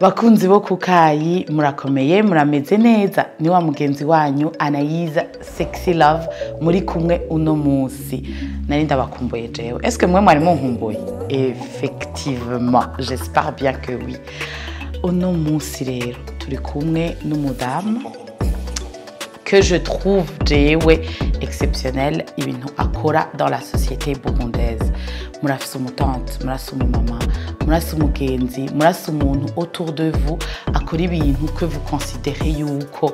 Bakunzi bo kukayi, murakomeye, murameze neza? Ni wa mugenzi wanyu Anayiza Sexy Love muri kumwe uno munsi. Nari ndabakumbuye jewe. Est-ce que mwe mwari munkumbuye? Effectivement, j'espère bien que oui. Uno munsi rero turi kumwe n'umudamu que je trouve jewe exceptionnel, ibintu akora dans la société burundaise. Murafise umutante, murafise umumama, murafise umugenzi, murafise umuntu autour de vous akora ibintu que vous considérez yuko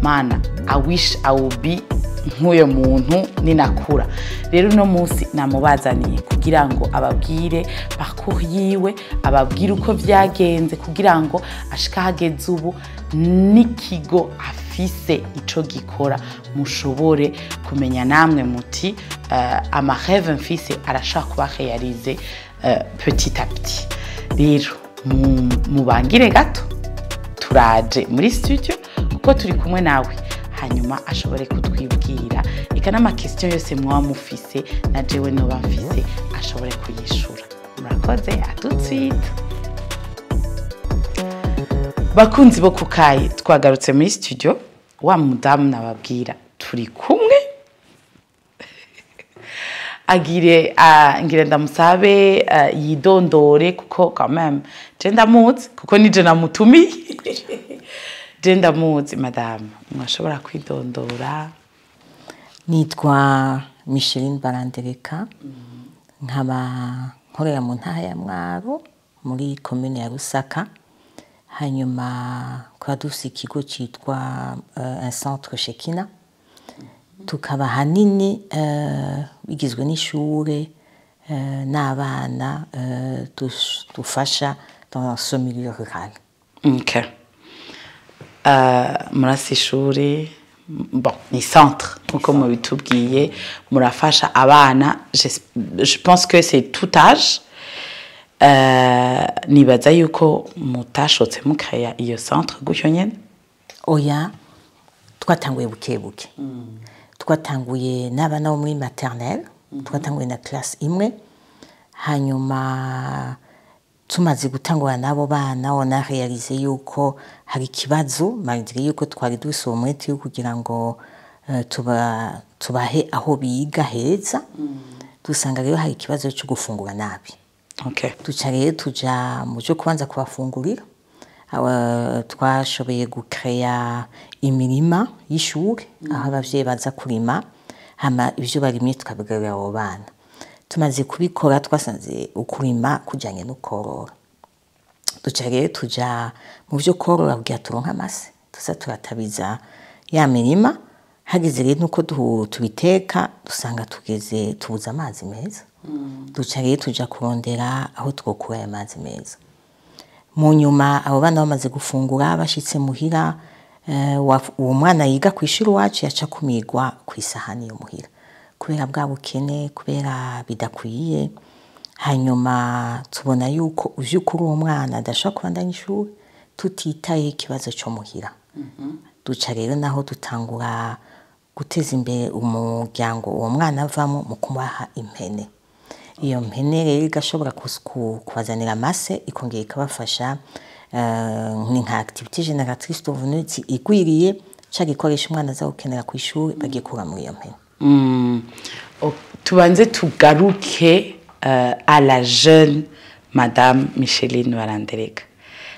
mana, I wish I would be nk'uyo muntu ninakura. Rero uno munsi namubazaniye kugira ngo ababwire parcours yiwe, ababwire uko vyagenze kugira ngo ashike ahageze ubu, n'ikigo afise ico gikora, mushobore kumenya namwe muti ama rêve mfise arashobora kuba réalisé petit à petit. Rero mubangire gato, turaje muri studio kuko turi kumwe nawe, hanyuma ashobore kutwibwira, eka n'ama question yose mwaba mufise na jewe noba mfise ashobore kuyishura. Murakoze, à tout de suite. Bakunzi bo kukayi, twagarutse muri studio. Wa mudamu nababwira turi kumwe, agire ngire ndamusabe yidondore, kuko quand même je ndamuzi, kuko nije namutumiye, je ndamuzi. Madame, mwashobora kwidondora? Nitwa Micheline Barandereka, nkaba nkorera mu ntara ya Mwaro, muri komine ya Rusaka. Hanyuma tukaba dufise ikigo cyitwa un centre Shekina, tukaba hanini bigizwe n'ishure n'abana dufasha dans ce milieu rural. Okay. Murafise ishuri, bon, ni centre nkuko mubitubwiye, murafasha abana, je pense que c'est tout âge. Nibaza yuko mutashotse mukaya iyo centre gutyo nyene. Oya, twatanguye buke buke. Twatanguye n'abana bo muri maternelle, twatanguye na classe imwe. Hanyuma tumaze gutangura n'abo bana, on a réalisé yuko hari ikibazo, malgré yuko twari dufise umwete wo kugira ngo tubahe aho biga heza, dusanga rero hari ikibazo cyo gufungura nabi. Duca rero tuja mu byo kubanza kubafungurira. Twashoboye gukeya imirima y'ishuri aho abavyeyi baza kurima, hama ivyo barimye tukabigaburira abo bana. Tumaze kubikora, twasanze ukurima kujanye no korora. Duca rero tuja mu vyo korora kugira turonke amase tuza turatabiza ya mirima. Hageze rero nuko tubiteka, dusanga tugeze tubuze amazi meza. Duca rero tuja kurondera aho twokura ayo mazi meza. Mu nyuma abo bana bamaze gufungura, bashitse muhira, uwo mwana yiga kw'ishuri iwacu yaca akumirwa kw'isahani yo muhira kubera bwa bukene, kubera bidakwiye. Hanyuma tubona yuko vy'ukuri uwo mwana adashobora kubandanya ishuri tutitaye ikibazo co muhira. Duca rero naho dutangura guteza imbere umuryango uwo mwana avamo mu kumuha impene. Iyo mpene rero igashobora kubazanira amase, ikongera ikabafasha, ni nka activité génératrice de revenus igwiriye. Ca gikoresho umwana aza gukenera kw'ishuri bagikura muri iyo mpene. Oh, tubanze tugaruke à la jeune Madame Micheline Barandereka,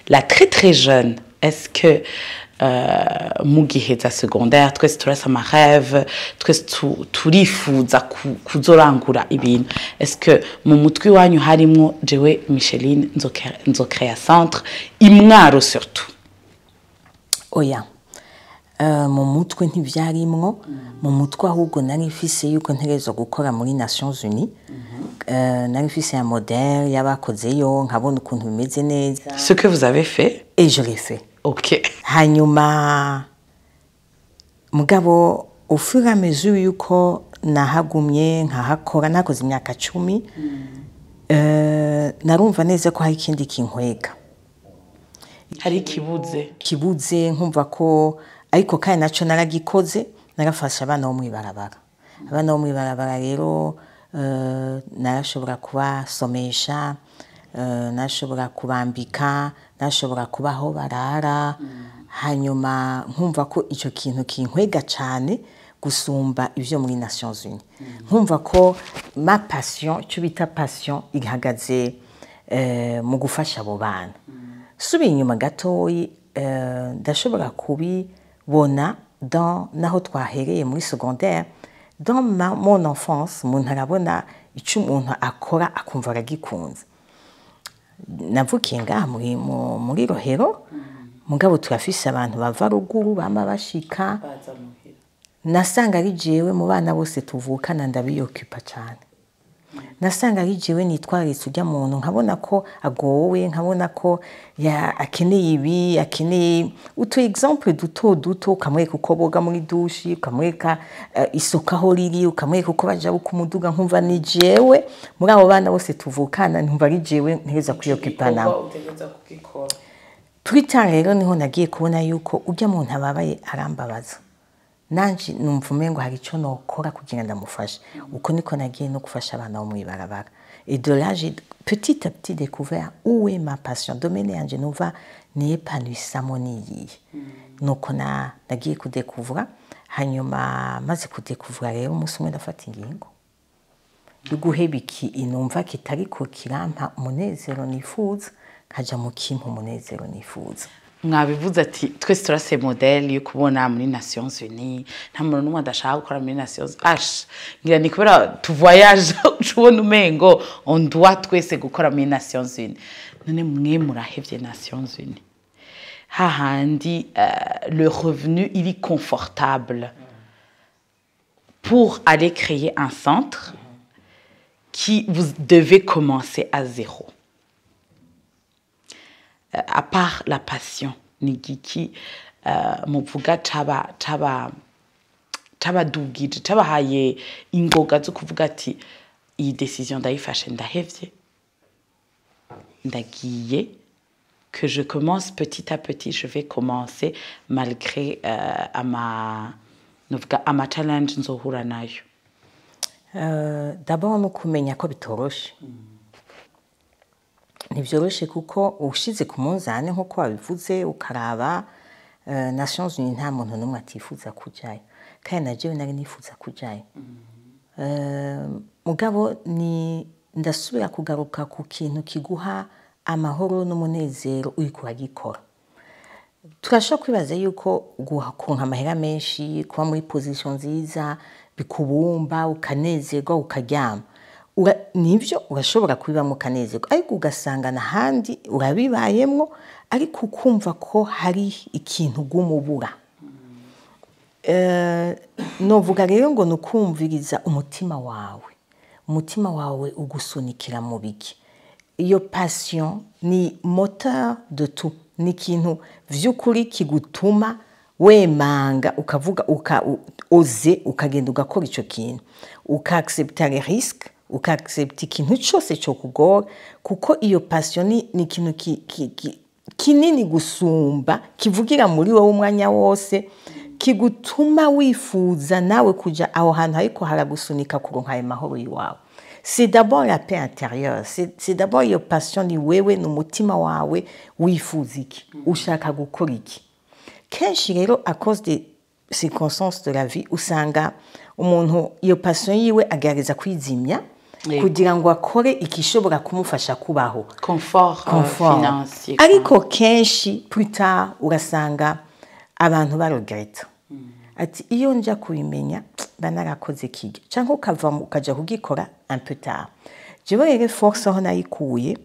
la très très jeune. Est-ce que mu gihe za secondaire twese turasa ama rêve, twese turifuza kuzorangura ibintu, est-ce que mu mutwe iwanyu harimwo jewe Micheline nzokreya centre imwaro surtout? Oya, mu mutwe ntivyarimwo. Mu mutwe ahubwo nari mfise yuko ntegerezwa gukora muri Nations Unies. Nari mfise ya modèle y'abakozeyo, nkabona ukuntu bimeze neza. Ce que vous avez fait? Et je l'ai fait. Hanyuma mugabo au fur et à mesure yuko nahagumye nkahakora, nakoze imyaka 10, narumva neza ko hari ikindi kinkwega. Hari ikibuze. Kibuze, nkumva ko ariko kandi naco naragikoze, narafasha abana bo mw'ibarabara. Abana bo mw'ibarabara rero, narashobora kubasomesha, narashobora kubambika, Nashobora kubaho barara, hanyuma nkumva ko icyo kintu kinkwega cyane gusumba ibyo muri Nations Unies. Nkumva ko ma passion, icyo bita passion, ihagaze mu gufasha abo bana. Subiye inyuma gatoyi, ndashobora kubibona dans naho twahereye muri secondaire, dans mon enfance. Umuntu arabona icyo umuntu akora akumva aragikunze. Navukiye ngaha muri Rohero, mugabo turafise abantu bava ruguru bama bashika. Baza muhira. Nasanga ari jewe mu bana bose tuvukana ndabiyokupa cyane. Nasanga ari jewe nitwaritse ujya muntu, nkabona ko agowe, nkabona ko akeneye ibi, akeneye utu exemple duto duto: ukamwereka uko boga muri douche, ukamwereka isuka aho riri, ukamwereka uko baja ku muduga. Nkumva ni jewe muri abo bana bose tuvukana, nkumva ari jewe ntegereza kwiyokupa nabo. Igikorwa utegereza kugikora. Twitter rero niho nagiye kubona yuko ujya muntu ababaye arambabaza, nanje numva umengo hari icyo nokora kugira ndamufashe. Uko niko nagiye no gufasha abana bo mw'ibarabara. Et de là, j'ai petit à petit découvert où est ma passion, domaine yanje numva niyepanuisamo niyihe. Nuko nagiye kudekuvura. Hanyuma maze kudekuvura rero, umunsi umwe ndafata ingingo yo guheba iki inumva kitariko kirampa umunezero nifuza, nkaja mu kimpa umunezero nifuza. Mwabivuze ati twese turase modèle yo kubona muri Nations Unies, nta muntu n'umwe adashaka gukora muri Nations. Ash, ngira ni kubera tuvoyage, ubona umengo on doit twese gukora muri Nations Unies. None mwe murahevye Nations Unies, hahandi le revenu il est confortable, pour aller créer un centre qui vous devez commencer à zéro. À part la passion, ni giki muvuga cabadugije, cabahaye ingoga zo kuvuga ati iyi décision ndayifashe, ndahevye, ndagiye, que je commence petit à petit, je vais commencer malgré ama novuga ama challenge nzohura nayo? D'abord no kumenya ko bitoroshe. Ntibyoroshe kuko ushize ku munzani, nk'uko wabivuze, ukaraba Nations Unies, nta muntu n'umwe atifuza kujayo, kandi na jewe nari nifuza kujayo. Mugabo ni ndasubira kugaruka ku kintu kiguha amahoro n'umunezero uriko uragikora. Turashobora kwibaza yuko kuronka amahera menshi, kuba muri position nziza, bikubumba ukanezerwa ukaryama. Nivyo, urashobora kubibamwo ukanezerwa, ariko ugasanga n'ahandi urabibayemwo, ariko ukumva ko hari ikintu uguma ubura. Novuga rero ngo ni ukumviriza umutima wawe. Umutima wawe ugusunikira mu biki? Iyo passion ni moteur de tout, ni ikintu vy'ukuri kigutuma wemanga, ukavuga oze, ukagenda ugakora ico kintu, uka accepta les risques, uka accepta ikintu cose cokugora, kuko iyo passion ni ikintu kinini gusumba, kivugira muri wowe umwanya wose, kigutuma wifuza nawe kuja aho hantu hariko haragusunika kuronka ayo mahoro iwawe. C'est d'abord la paix intérieure, c'est d'abord iyo passion. Ni wewe n'umutima wawe, wifuza iki, ushaka gukora iki. Kenshi rero, à cause des circonstances de la vie, usanga umuntu iyo passion yiwe agerageza kwizimya kugira ngo akore ikishobora kumufasha kubaho. Confort, confort financier quoi. Ariko kenshi plus tard urasanga abantu baregreta ati iyo nja kubimenya mba narakoze kirya, cyangwa ukava ukaja kugikora un peu tard. Jewe rero force aho nayikuye,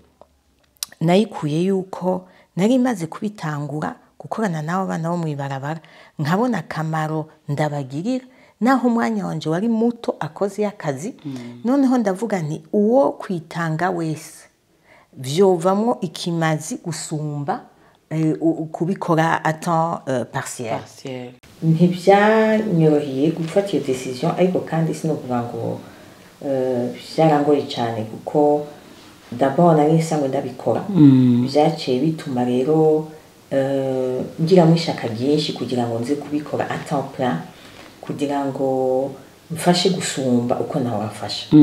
nayikuye yuko nari maze kubitangura gukorana n'abo bana bo mw'ibarabara, nkabona akamaro ndabagirira naho umwanya wanje wari muto akoze y'akazi. Noneho ndavuga nti uwo kwitanga wese vyovamwo ikimazi gusumba kubikora à temps partiel. Partiel. Ntibyanyoroheye gufata iyo décision, ariko kandi sinokuvuga ngo byarangoye cyane, kuko d'abord nari nsanzwe ndabikora. Byaciye bituma rero ngiramo ishaka ryinshi kugira ngo nze kubikora à temps plein, kugira ngo mfashe gusumba uko nawe mfasha.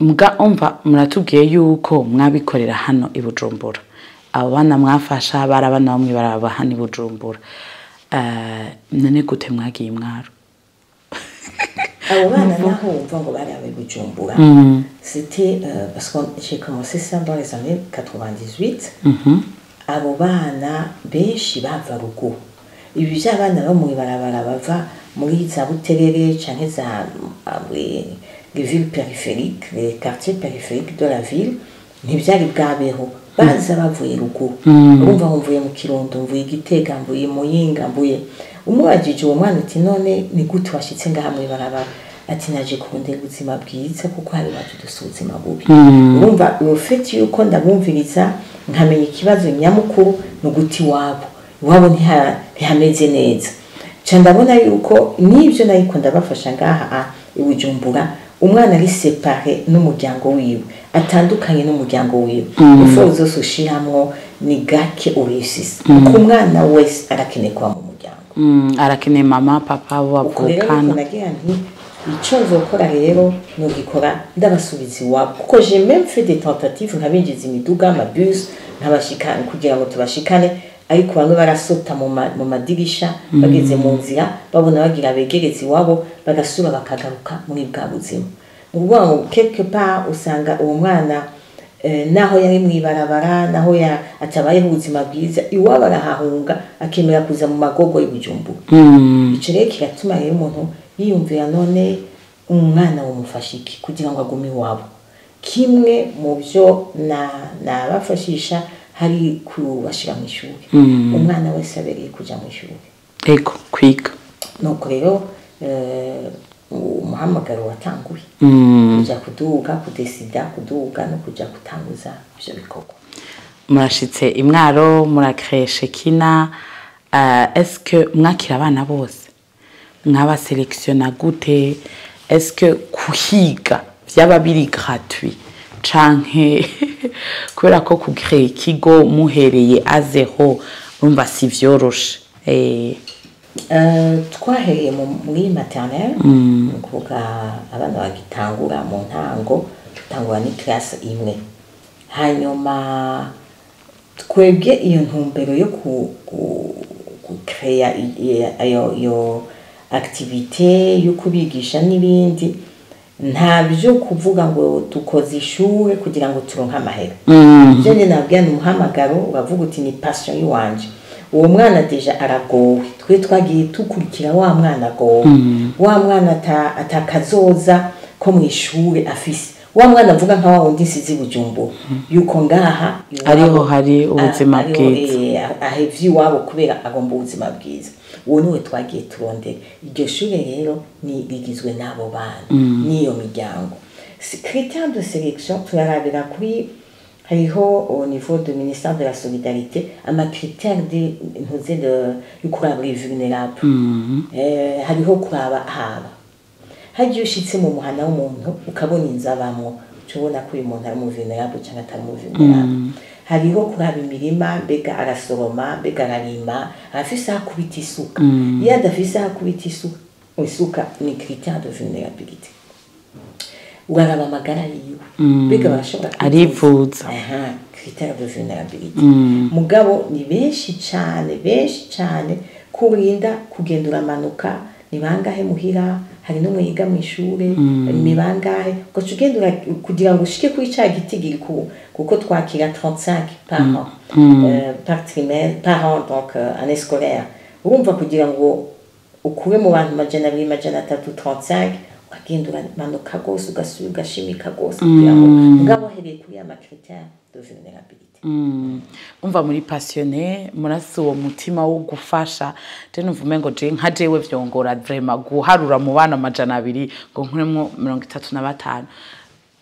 Mbwa umva, muratubwiye yuko mwabikorera hano i Bujumbura. Abo bana mwafasha bari abana bamwe barabaha ni Bujumbura. None gute mwagiye Mwaro? Abo bana naho wumva ngo bari ab'i Bujumbura, c'était parce que j'ai commencé ça dans les années 98. Abo bana benshi bava ruguru. Ibi by'abana bo mw'ibarabara bava muri za Buterere canke za les villes périphériques, les quartiers périphériques de la ville, ntibyari bwabeho. Baza bavuye ruguru. Urumva ngo mvuye mu Kirundo, mvuye Gitega, mvuye Muyinga, mvuye. Umubajije uwo mwana uti: "None ni gute washitse ngaha mw'ibarabara?" Ati: "Naje kurondera ubuzima bwiza kuko hari iwacu dufise ubuzima bubi." Urumva ufite yuko ndabumviriza nkamenya ikibazo nyamukuru ni uguti iwabo ntihameze neza. Nca ndabona yuko n'ibyo nariko ndabafasha ngaha i Bujumbura, umwana ari séparé n'umuryango wiwe, atandukanye n'umuryango wiwe, effort zose ushiramwo ni gake urisisa, kuko umwana wese arakeneye kuba mu muryango. Arakeneye mama, papa, bo Uko rero niko bavukana. Nagira nti icyo nzokora rero nugikora ndabasubiza iwabo, kuko j'ai même fait des tentatives, nkabinjiza imiduga, amabus, nkabashika kugira ngo tubashikane, ariko bamwe barasota mu madirisha. Bageze mu nzira babona bagira begereze iwabo, bagasubira bakagaruka muri bwa buzima. Ni ukuvuga ngo quelque part usanga uwo mwana, naho yari mw'ibarabara, naho atabayeho ubuzima bwiza, iwabo arahahunga, akemera kuza mu magogo y'Ibujumbura. Ico rero kiratuma rero umuntu yiyumvira: none umwana wumufasha iki kugira ngo agume iwabo? Kimwe mu byo nabafashisha hari kubashira mu ishuri. Umwana wese abereye kuja mu ishuri. Ego, kwiga. Nuko rero umuhamagaro watanguye kuja kuduga, kudesida kuduga no kuja gutanguza ivyo bikorwa. Murashitse Imwaro, murakreshe kina. Est-ce que mwakira abana bose? Mwabaselektiona gute? Est-ce que kuhiga vyaba biri gratuit, canke kubera ko kucréer ikigo muhereye à zéro, urumva si vyoroshe? Twahereye muri maternelle, ni ukuvuga abana bagitangura mu ntango, dutangura ni classe imwe. Hanyuma twebwe iyo ntumbero yo gucréer iyo activité yo kubigisha n'ibindi, nta byo kuvuga ngo dukoze ishure kugira ngo turonke amahera. Ibyo nyine nabwira ni umuhamagaro, uravuga uti ni passion y'iwanje. Uwo mwana déjà aragowe, twe twagiye dukurikira wa mwana agowe, wa mwana atakazoza ko mu ishure afise, wa mwana avuga nka wa wundi nsize i Bujumbura, yuko ngaha iwabo- Ariho hari ubuzima ariho, bwiza. Ahevye iwabo kubera agomba ubuzima bwiza. Uwo niwe twagiye turondera. Iryo shure rero ni rigizwe n'abo bana n'iyo miryango. Critère de sélection, turarabira kuri, hariho au niveau du ministère de la solidarité ama critères de ntuze de yo kuraba les vulnérables. Hariho kuraba haba hagiye ushitse mu muhana w'umuntu ukabona inzu abamwo, uca ubona ko uyu muntu ari umu vulnérable cyangwa atari umu vulnérable. Hariho kuraba imirima: mbega arasoroma, mbega ararima, arafise aho akubita isuka? Iyo adafise aho akubita isuka, ni critère de vulnérabilité. Uraraba amagara yiwe: mbega barashobora kwivuza? Arivuza. Aha, critère de vulnérabilité. Mugabo ni benshi cyane, benshi cyane, kurinda kugenda uramanuka: ni bangahe muhira? Hari n'umwe yiga mu ishure? Ni bangahe? Ugaca ugenda kugira ngo ushike kuri ca gitigiri, kuko twakira 35 par an, par trimestre, par an, donc année scolaire. Urumva kugira ngo ukure mu bantu 200, 300, 35, ukagenda uramanuka rwose, ugasubira ugashimika rwose kugira ngo, mugabo uhereye kuri ya ma critères de vulnérabilité. Umva, muri passionné, murasi uwo mutima wo gufasha. Je numva umengo je nka jewe vyongora vraiment guharura mu bana 200 ngo nkuremwo 35.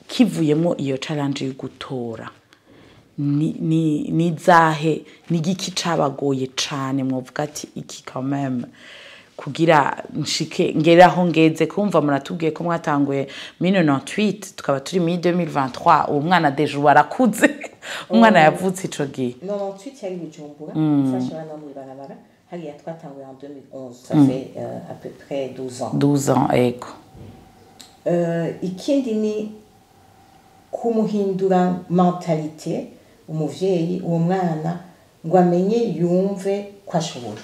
Kivuyemo iyo challenge yo gutora, ni zahe, ni igiki cabagoye cane mwovuga ati iki quand même kugira nshike ngere aho ngeze? Kumva muratubwiye ko mwatanguye 1998, tukaba turi muri 2023, uwo mwana déjà ubu arakuze, umwana yavutse ico gihe. 98 yari Bujumbura, mfasha abana bo mw'ibarabara. Hariya twatanguye en 2011, ça fait à peu près 12 ans. 12 ans, ego. Ikindi ni kumuhindura mentalité. Umuvyeyi, uwo mwana ngo amenye, yumve ko ashoboye.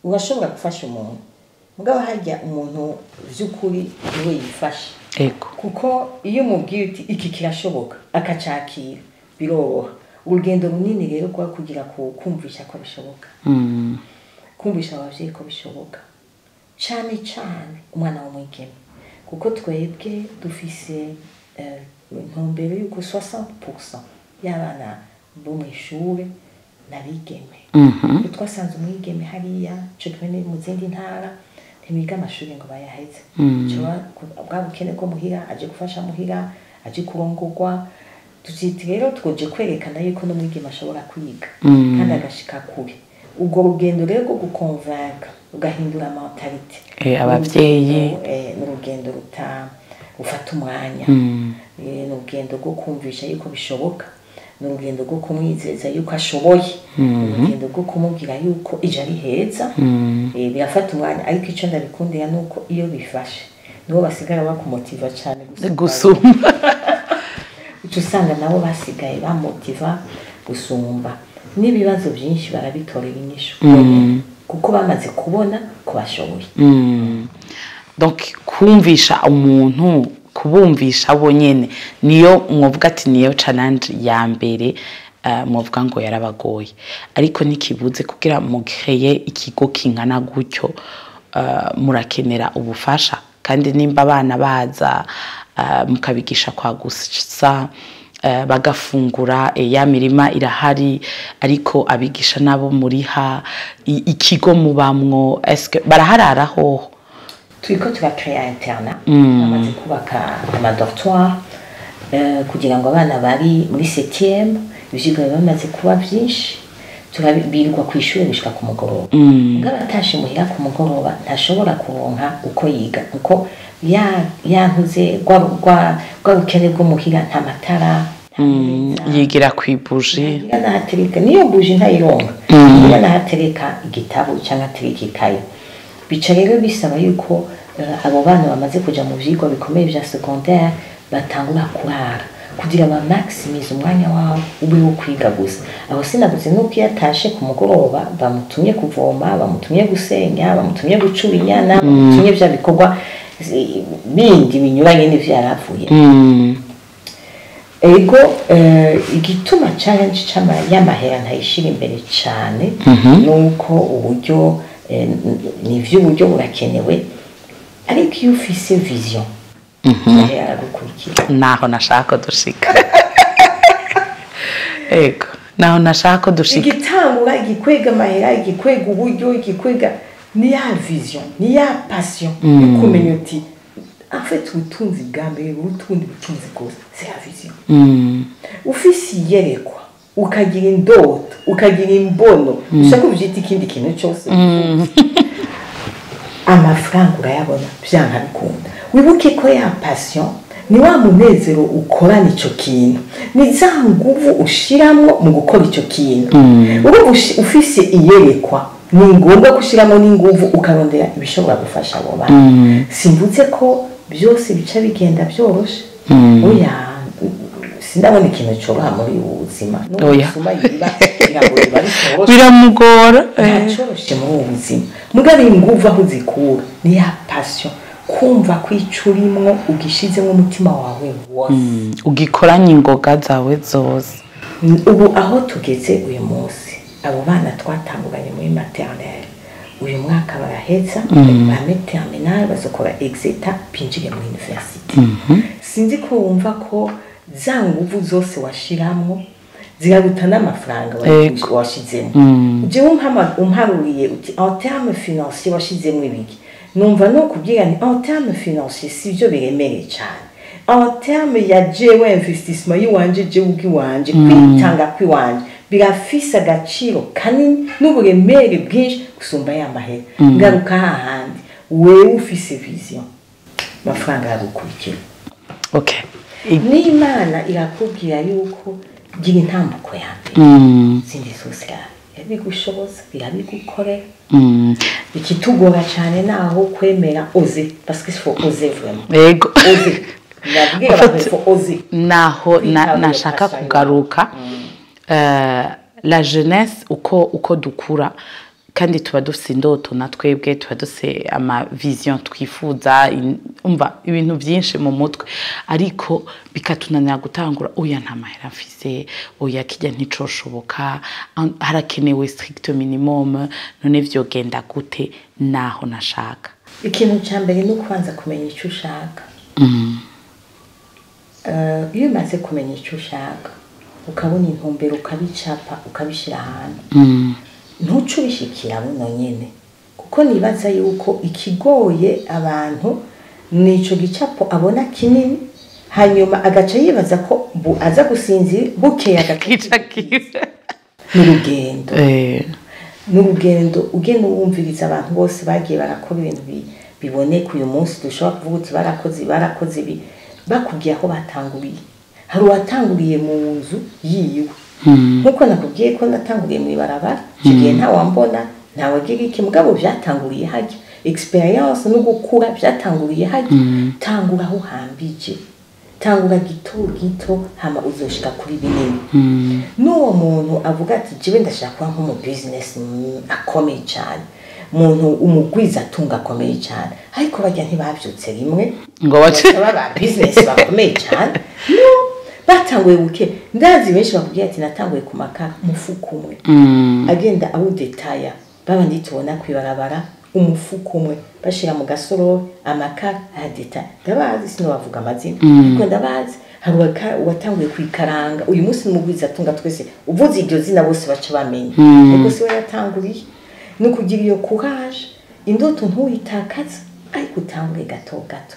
Urashobora gufasha umuntu, mugabo harya umuntu vy'ukuri niwe yifasha, kuko iyo umubwiye uti iki kirashoboka, akacakira, biroroha. Urugendo runini rero rwa kugira ku kumvisha ko bishoboka, kumvisha abavyeyi ko bishoboka, cane cane umwana w'umwigeme, kuko twebwe dufise intumbero yuko 60% y'abana bo mw'ishure n'abigeme. Kuko twasanze umwigeme hariya co kimwe no mu zindi ntara ntibiga amashuri ngo bayaheze. Bwa bukene bwo muhira, aje gufasha muhira, aje kurongorwa. Tuti rero twoje kwerekana yuko n'umwigeme ashobora kwiga kandi agashika kure. Ubwo rugendo rero rwo guconvaincre, ugahindura mentalité Abavyeyi. Ni urugendo rufata umwanya. Ni urugendo rwo kumvisha yuko bishoboka, ni urugendo rwo kumwizeza yuko ashoboye, ni urugendo rwo kumubwira yuko ejo ari heza. Birafata umwanya, ariko icyo ndabikundira ni uko iyo bifashe nibo basigara bakumotiva cyane gusumba. Gusumba. Uca usanga nabo basigaye bamotiva gusumba, n'ibibazo byinshi barabitorera inyishu kuko bamaze kubona ko bashoboye. Donc kumvisha umuntu, kubumvisha bo nyene, niyo mwovuga ati niyo challenge ya mbere, mwovuga ngo yarabagoye, ariko ntikibuze kugira mukreye ikigo kingana gutyo, murakenera ubufasha. Kandi nimba abana baza, mukabigisha kwa gusa, bagafungura, ya mirima irahari, ariko abigisha nabo muriha, ikigo mubamwo, eske baraharara hoho? Turiko turacréa internat. Bamaze kubaka amadortoir kugira ngo abana bari muri septième, ivyigwa biba bimaze kuba vyinshi, birirwa kw'ishure gushika ku mugoroba. Mugabo atashe muhira ku mugoroba ntashobora kuronka uko yiga, kuko ya yantuze rwa bukene bwo muhira, nta matara, nta meza. Yigira kw'ibuji. Ntagira n'ahatereka niyo buji, ntayironka, ntagira n'ahatereka igitabo cyangwa atereka ikaye. Bica rero bisaba yuko abo bana bamaze kuja mu vyigwa bikomeye vya secondaire batangura kurara kugira ba maximize umwanya wabo ube wo kwiga gusa. Aho sinavuze nuko iyo atashe ku mugoroba bamutumye kuvoma, bamutumye gusenya, bamutumye gucura inyana, bamutumye vya bikorwa bindi binyuranye n'ivyo yaravuye. Ego, igituma challenge y'amahera ntayishira imbere cyane nuko uburyo, ni ivy'uburyo burakenewe, ariko iyo ufise vision, amahera aragukurikira. Naho nashaka ko dushika, ego, naho nashaka ko dushika. Igitangura, igikwega amahera, igikwega uburyo, igikwega ni ya vision, ni ya passion yo kumenya uti en fait ubutunzi bwa mbere, ubutundi butunzi bwose, c'est la vision. Ufise iyerekwa, ukagira indoto, ukagira imbono, ushaka uvyita ikindi kintu cyose, amafaranga urayabona vyanka bikunda. Wibuke ko ya passion ni wa munezero ukorana ico kintu, ni za nguvu ushiramwo mu gukora ico kintu. Urumva ufise iyerekwa, ni ngombwa gushiramwo n'inguvu, ukarondera ibishobora gufasha abo bana. Simvuze ko byose bica bigenda byoroshe, oya, sindabona ikintu coroha muri ubu buzima. Oya. N'ubusuma yiba kugira ngo biba bitoroshe. Biramugora. Ntacoroshe muri ubu buzima, mugabo inguvu aho uzikura ni ya passion, kumva ko ico urimwo ugishizemo umutima wawe wose, Ugikoranye ingoga zawe zose. Ubu aho tugeze uyu munsi, abo bana twatanguranye muri maternelle, uyu mwaka baraheza bame terminale, bazokora exeta, binjire muri université. Sinzi ko wumva ko za nguvu zose washiramwo ziraruta n'amafaranga washizemo. Jewe umparuriye uti en terme financier washizemo ibiki, numva no kubwira ni en terme financier sivyo biremereye cyane, en terme ya jewe investissement yiwanje, jewe ubwiwanje, kwitanga kwiwanje, birafise agaciro kanini n'uburemere bwinshi gusumba ya mahera. Ngaruka hahandi, wewe ufise vision, amafaranga aragukurikira. N'Imana irakubwira yuko gira intambuko ya mbere, izindi zose irabigushoboza, irabigukorera. Ikitugora cyane naho kwemera, oser, parce qu'il faut oser vraiment. Oser. Nabwiye abantu il faut oser. Naho Kwitaba iyo nashaka passion. kugaruka. La jeunesse, uko dukura kandi tuba dufise indoto, na twebwe tuba dufise ama vision twifuza, umva, ibintu byinshi mu mutwe, ariko bikatunanira gutangura. Oya, nta mahera mfise, oya, kijya nticoshoboka, harakenewe strict minimum, none vyogenda gute? Naho nashaka. Ikintu cya mbere ni ukubanza kumenya icyo ushaka. Iyo umaze kumenya icyo ushaka, ukabona intumbero, ukabicapa, ukabishyira ahantu, ntuce ubishikira buno nyene, kuko nibaza yuko ikigoye abantu ni ico gicapo abona kinini, hanyuma agaca yibaza ko aza gusinzira, bukeye agaca kica kiza. N'urugendo, n'urugendo ugenda wumviriza abantu bose bagiye barakora ibintu biboneka uyu munsi. Dushobora kuvuga uti barakoze ibi, bakubwiye aho batanguriye. Hari uwatanguriye mu nzu yiwe, nkuko nakubwiye ko natanguriye mu ibarabara. Icyo gihe ntawambona, ntawagira iki, mugabo byatanguriye hajya. Experience no gukura byatanguriye hajya. Tangura aho uhambije, tangura gito gito, hama uzoshika kuri binini. N'uwo muntu avuga ati: "Jewe ndashaka kuba nk'umu business akomeye cyane, umuntu umugwiza atunga akomeye cyane," ariko bajya ntibabyutse rimwe ngo bace baba ba business bakomeye cyane. No batanguye buke. Ndazi benshi bakubwiye ati: "Natanguye ku makara, umufuko umwe," agenda awudetaya. Babandi tubona kwibarabara, umufuko umwe bashira mu gasorori amakara, ayadetaya. Ndabazi, sinobavuga amazina, ariko ndabazi. Hari uwatanguye kwikaranga, uyu munsi n'umugwiza atunga twese uvuze iryo zina bose baca bamenya, ariko si we yatanguriye. Ni ukugira iyo courage, indoto ntuyitakaze, ariko utangure gato gato.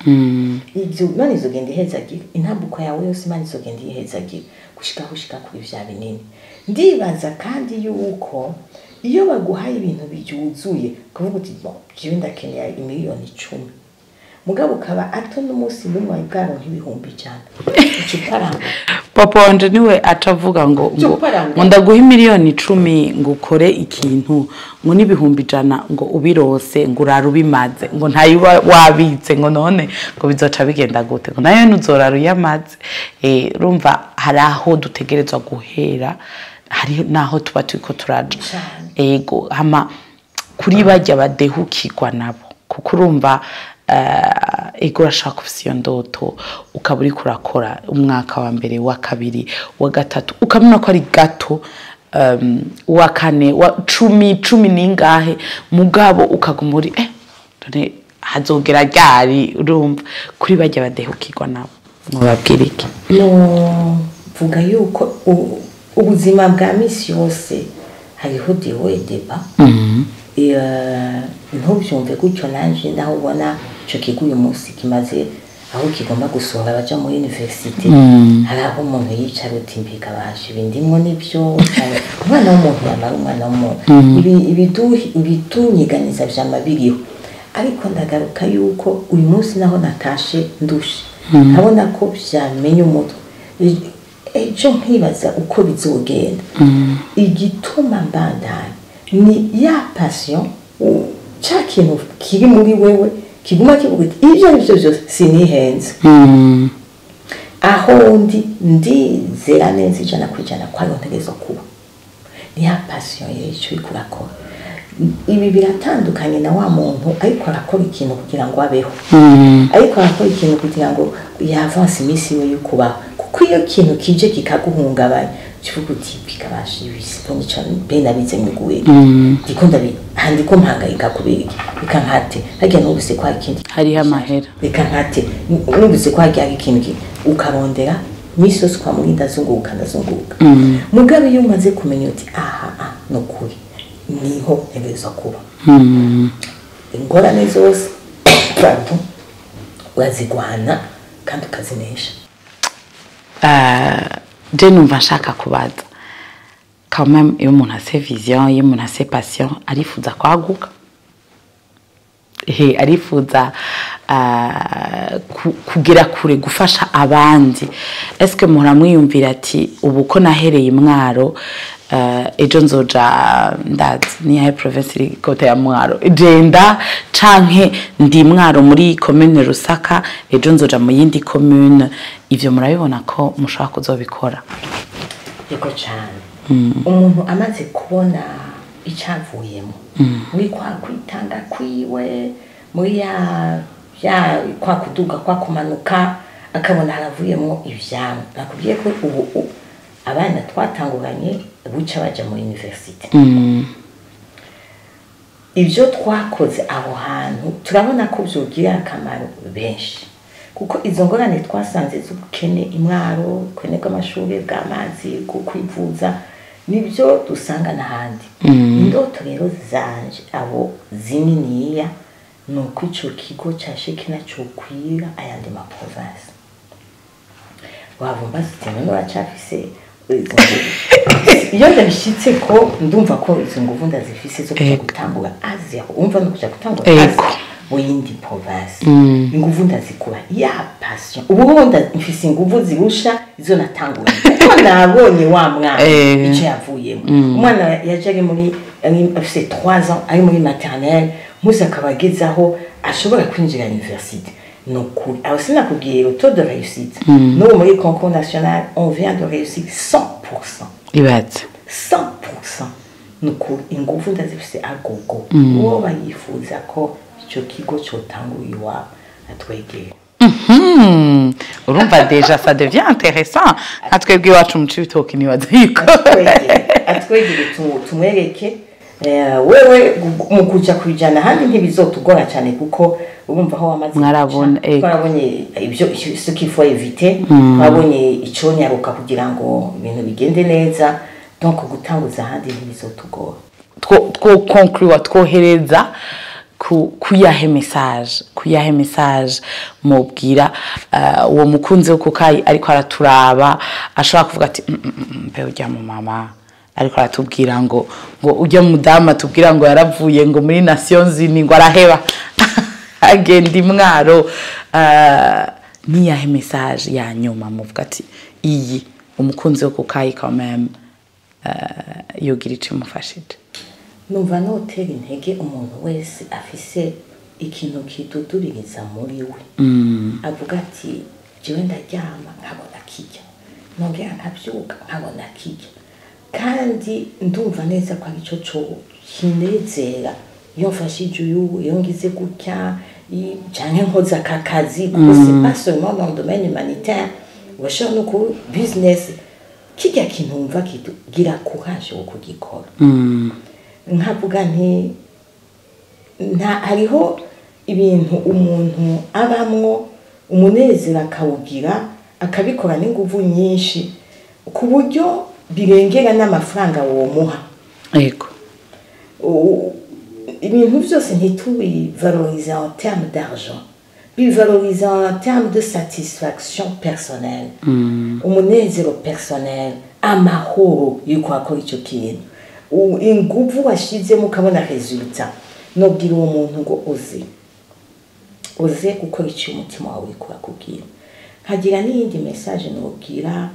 Ibyo Imana izogenda ihezagira intambuko yawe yose, Imana izogenda ihezagira gushika aho ushika kuri vya binini. Ndibaza kandi yuko iyo baguhaye ibintu byuzuye, kuvuga uti: "Bon, jewe ndakeneye imiliyoni 10," mugabo ukaba ato n'umunsi n'umwe wari bwaronka 100,000, uca uparanga. Papa wanje niwe aca avuga ngo Uparanga. ngo ndaguha imiliyoni 10 ngo ukore ikintu, ngo n'100,000 ngo ubirose, ngo urare ubimaze, ngo ntayo uba wabitse, ngo none ngo bizoca bigenda gute, ngo nayo ntuzorara uyamaze. Urumva hari aho dutegerezwa guhera, hari n'aho tuba turiko turaja. Cane. Ego, hama kuri bajya badehukirwa nabo, kuko urumva, ego, urashaka, ufise iyo ndoto, ukaba uriko urakora umwaka wa mbere, wa kabiri, wa gatatu, ukabona ko ari gato, wa kane, wa cumi, cumi n'ingahe, mugabo ukaguma uri none hazogera ryari? Urumva, kuri bajya badehukirwa nabo mubabwira iki? No vuga yuko ubuzima bwa misi yose hariho des hauts et des bas. Ntubyumve gutyo. Nanje naho ubona ico kigo uyu munsi kimaze aho kigomba gusohora abaja muri université, hari aho umuntu yicara uti: "Mbega basha, ibi ndimwo nibyo?" Umwana w'umuntu yamara umwana w'umuntu. Ibitunyiganiza vyama biriho, ariko ndagaruka yuko uyu munsi naho natashe ndushe, nkabona ko vyamenya umutwe, ejo nkibaza uko bizogenda. Igituma mbandanya ni ya passion, ca kintu kiri muri wewe kiguma kivuga iti: "Ibyo ari byo byose sinihenze aho ndi, ndizera neza 100% ko ariho ntegerezwa kuba." Ni ya passion y'icyo uriko urakora. Ibi biratandukanye na wa muntu ariko arakora ikintu kugira ngo abeho, ariko arakora ikintu kugira ngo yavanse iminsi yiwe yo kubaho, kuko iyo ikintu kije kikaguhungabanya, kivuga uti: "Bikabasha ibisipo nico mbe nabize miguye, ndiko ndabi aha, ndiko mpangayika kubera iki? Reka nkate harya, numvise ko hari ikindi." Hariho amahera. "Reka nkate, numvise ko harya hari ikintu ukarondera iminsi yose kwa muri ndazunguruka, ndazunguruka." Mugabo iyo umaze kumenya uti: "Aha, ah, ni ukuri niho ntegerezwa kuba," ingorane zose, pardon, urazigwana kandi ukazinesha. Je numva nshaka kubaza quand même: iyo umuntu afise vision, iyo umuntu afise passion, arifuza kwaguka, arifuza kugera kure, gufasha abandi. Eske muhora mwiyumvira ati ubu ko nahereye Mwaro, ejo nzoja, ndazi niyahe province iri côté ya Mwaro, Jenda, canke ndi Mwaro muri commune Rusaka, ejo nzoja mu yindi commune? Ivyo murabibona ko mushobora kuzobikora? Yego cyane. Umuntu amaze kubona icyavuyemo muri kwa kwitanga kwiwe, muri ya kwa kuduga, kwa kumanuka, akabona haravuyemo ivyamwa. Nakubwiye ko ubu abana twatanguranye buca baja muri université. Ibyo twakoze aho hantu turabona ko byogirira akamaro benshi, kuko izo ngorane twasanze z'ubukene imwaro, ubukene bw'amashuri, bw'amazi, bwo kwivuza, nibyo dusanga n'ahandi. Indoto rero zanje abo zininiya ni uko ico kigo ca Shekina cokwira ayandi ma province. Waba umbaza uti none uracafise izo nguvu? Iyo ndabishitse ko ndumva ko izo nguvu ndazifise zo kuja gutangura à zéro, umva, no kuja gutangura à zéro mu yindi province, inguvu ndazikura ya passion. Ubu mfise inguvu zirusha izo natanguye, kuko nabonye wa mwana ico yavuyemo. Umwana yaje ari muri afise 3 ans, ari muri maternelle, muze akaba ageze aho ashobora kwinjira université. Ni ukuri, aho sinakubwiye le taux de réussite. Nous, muri concours national, on vient de réussir 100%. Ibaze. 100%. Ni ukuri, inguvu ndazifise agogo. Uwo bayifuza ko ico kigo cotangura iwabo, atwegere. Urumva déjà ça devient intéressant. Nka twebwe iwacu mu Cibitoke, nibaza yuko Atwegere, tumwereke. Wewe mu kuja kwijana ahandi ntibizotugora cyane, kuko urumva aho wamaze Mwarabona, guca, twarabonye ibyo ce qu'il faut éviter, twabonye iconyaruka kugira ngo ibintu bigende neza. Donc gutanguza ahandi ntibizotugora. Two conclure, twohereza ku kuyahe message mubwira uwo mukunzi wo kukayi ariko araturaba, ashobora kuvuga ati: Mbe ujya mu mama ariko aratubwira ngo ujya mudamu atubwira ngo yaravuye ngo muri Nations Unies, ngo araheba agenda imwaro." Niyahe message ya nyuma muvuga ati iyi umukunzi wo kukayi quand même yogira ico imufashije? Numva notera intege umuntu wese afise ikintu kidudubiriza muri we, avuga ati jewe ndaryama nkabona kirya, nongera nkabyuka nkabona kirya, kandi ndumva neza ko aricyo cyo kinezera iyo mfashije uyu, iyo ngize gutya, canke nkoze aka kazi, kuko c'est pas seulement dans le domaine humanitaire, urashobora no ku business. Kirya kintu wumva kigira courage wo kugikora. Nkavuga nti nta hariho ibintu umuntu abamwo umunezero, akawugira, akabikora n'inguvu nyinshi ku buryo birengera n'amafaranga womuha. Ibintu byose ntitubivalorize en termes d'argent, bivalorize en termes de satisfaction personnelle, umunezero personnel, amahoro yuko wakora icyo kintu, inguvu washizemo ukabona résultat. Nobwira uwo muntu ngo uze gukora icyo umutima wawe uriko urakubwira. Nkagira n'iyindi message nobwira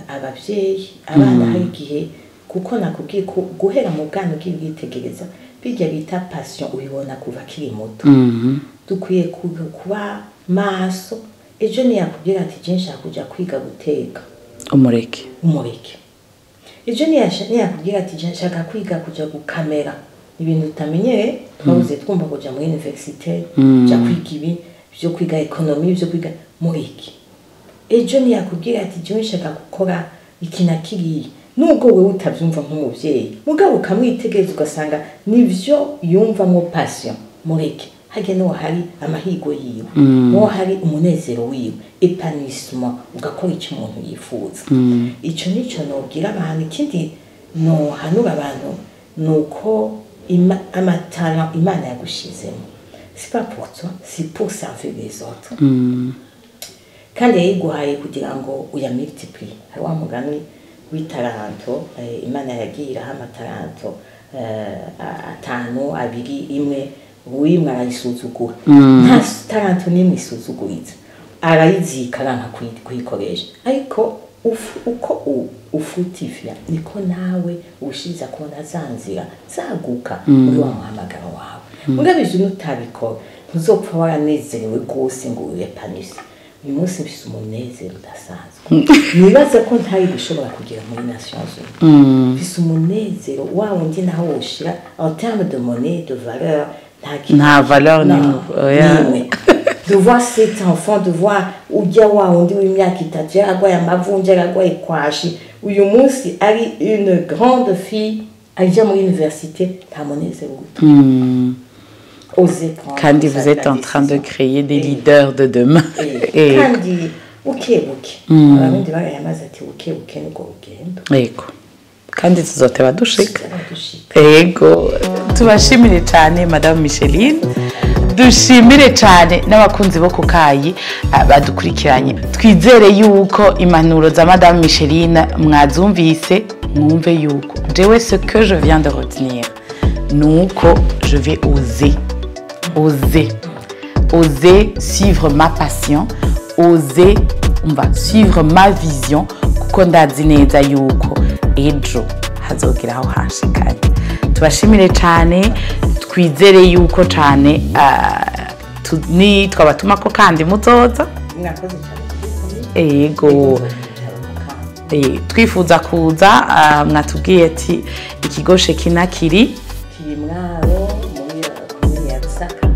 abavyeyi. Abana hari igihe, kuko nakubwiye ko guhera mu bwana ugiye ubwitegereza, bijya bita passion ubibona kuva akiri muto. Dukwiye kuba maso. Ejo ntiyakubwira ati je nshaka kuja kwiga guteka, umureke. Umureke. Ejo ntiyakubwira ati je nshaka kwiga kuja gukamera, ibintu utamenyereye, twabuze twumva kuja muri université, kuja kwiga ibi byo kwiga économie, byo kwiga, mureke. Ejo ntiyakubwira ati jewe nshaka gukora iki na kiriya, nubwo wewe utabyumva nk'umuvyeyi, mugabo ukamwitegereza ugasanga nivyo yumvamo passion, mureke. Harya niho hari amahirwe yiwe, niho hari umunezero wiwe, épanouissement, ugakora icyo umuntu yifuza. Ico nico nobwira abantu. Ikindi nohanura abantu ni uko amatalent Imana yagushizemo, c'est pas pour toi, c'est pour servir les autres, kandi yayiguhaye kugira ngo uyamultiplie. Hari wa mugani w'itaranto, Imana yagiye iraha amataranto atanu, abiri, imwe. Wimwe arayisuzugura, nta taranto n'imwe isuzuguritse, arayizika, aranka kuyikoresha. Ariko uko ufutifya, niko nawe ushiza kubona za nzira zaguka muri wa muhamagaro wawe. Mugabo ivyo nutabikora, ntuzopfa waranezerewe rwose ngo wiyepanise. Uyu munsi mfise umunezero udasanzwe, nibaza ko ntari gushobora kugera muri Nations Unies. Mfise umunezero wa wundi naho woshira en terme de monnaie, de valeur, nta kintu. Nta valeur No, n'imwe, oya. N'imwe. De voir cet enfant, de voir ujya wa wundi w'imyaka 3 yaragwaye amavunja, yaragwaye kwashi, uyu munsi ari une grande fille, ajya muri université, nta munezero uruta. Oser prendre Kandi vous la êtes en train de décision. créer des leaders de demain. Kandi buke buke, Abarundi barayamaze ati buke buke nibwo rugendo. Yego, kandi tuzoteba dushika. Dushika. Ego, tubashimire cyane, Madame Micheline. Dushimire cyane n'abakunzi bo ku Kayi badukurikiranye. Twizere yuko impanuro za Madame Micheline mwazumvise, mwumve yuko jewe ce que je viens de retenir ni uko je vais oser, oser, oser suivre ma passion, oser, umva, suivre ma vision, kuko ndazi neza yuko ejo hazogira aho hanshikanye. Tubashimire cyane, twizere yuko cyane ni twabatuma ko kandi muzoza. Mwakoze cyane. Ego. Twifuza kuza, mwatubwiye ati ikigo Shekina kiri Kiri Mwaro, muri komine ya Rusaka.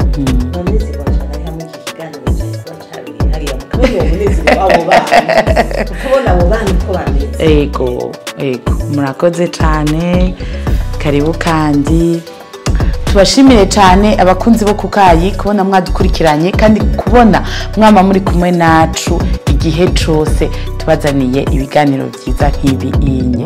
Munezero cyane hamwe iki kiganiro cyari kuba cyabereye hariya, mukabona uwo munezero w'abo bana, ukabona abo bana uko bameze. Ego, murakoze cyane, karibu. Kandi tubashimire cyane abakunzi bo kukayi kubona mwadukurikiranye, kandi kubona mwama muri kumwe nacu igihe cose tubazaniye ibiganiro byiza nk'ibi inye.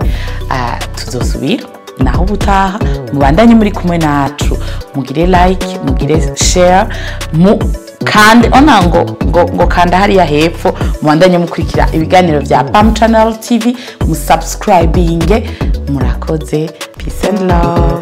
Tuzosubira naho ubutaha. Mubandanye muri kumwe nacu, mugire like, mugire share, mu kandi ona ngo kanda hariya hepfo. Mubandanye mukurikira ibiganiro bya Pam Channel TV, musubscribinge. Murakoze, peace and love.